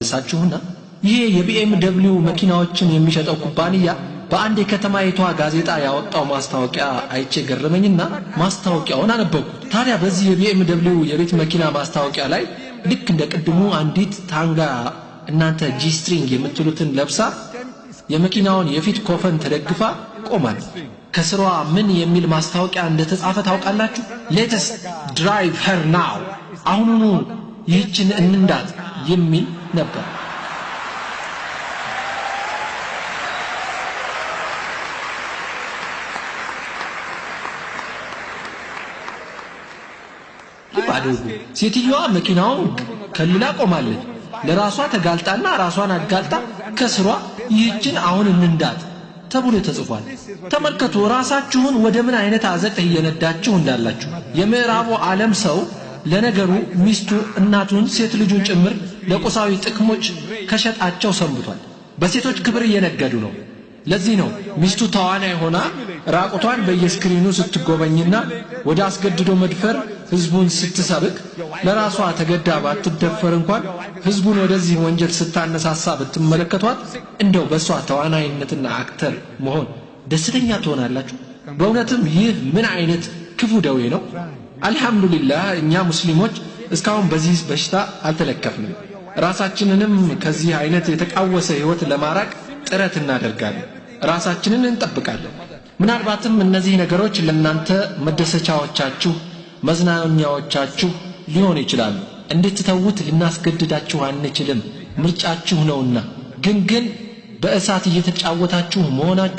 ልመልሳችሁና ይሄ የ BMW መኪናዎችን የሚሸጠው ኩባንያ በአንድ የከተማይቷ ጋዜጣ ያወጣው ማስታወቂያ አይቼ ገረመኝና ማስታወቂያውን አነበብኩት። ታዲያ በዚህ የ BMW የቤት መኪና ማስታወቂያ ላይ ልክ እንደ ቅድሙ አንዲት ታንጋ እናንተ G string የምትሉትን ለብሳ የመኪናውን የፊት ኮፈን ተደግፋ ቆማለች። ከስሯ ምን የሚል ማስታወቂያ እንደተጻፈ ታውቃላችሁ? Let's drive her now፣ አሁኑኑ ይህችን እንንዳት የሚል ነበር። ልብ አድርጉ። ሴትዮዋ መኪናውን ከልላ ቆማለች። ለራሷ ተጋልጣና ራሷን አጋልጣ ከስሯ ይህችን አሁን እንንዳት ተብሎ ተጽፏል። ተመልከቱ ራሳችሁን ወደ ምን አይነት አዘቅት እየነዳችሁ እንዳላችሁ። የምዕራቡ ዓለም ሰው ለነገሩ ሚስቱ፣ እናቱን፣ ሴት ልጁን ጭምር ለቁሳዊ ጥቅሞች ከሸጣቸው ሰንብቷል። በሴቶች ክብር እየነገዱ ነው። ለዚህ ነው ሚስቱ ተዋናይ ሆና ራቁቷን በየስክሪኑ ስትጎበኝና ወደ አስገድዶ መድፈር ህዝቡን ስትሰብክ ለራሷ ተገዳ ባትደፈር እንኳን ህዝቡን ወደዚህ ወንጀል ስታነሳሳ ብትመለከቷት እንደው በሷ ተዋናይነትና actor መሆን ደስተኛ ትሆናላችሁ? በእውነትም ይህ ምን አይነት ክፉ ደዌ ነው? አልহামዱሊላህ እኛ ሙስሊሞች እስካሁን በዚህ በሽታ አልተለከፍንም። ራሳችንንም ከዚህ አይነት የተቃወሰ ህይወት ለማራቅ ጥረት እናደርጋለን። ራሳችንን እንጠብቃለን። ምናልባትም እነዚህ ነገሮች ለእናንተ መደሰቻዎቻችሁ፣ መዝናኛዎቻችሁ ሊሆኑ ይችላሉ። እንድትተዉት ልናስገድዳችሁ አንችልም፣ ምርጫችሁ ነውና። ግን በእሳት እየተጫወታችሁ መሆናችሁ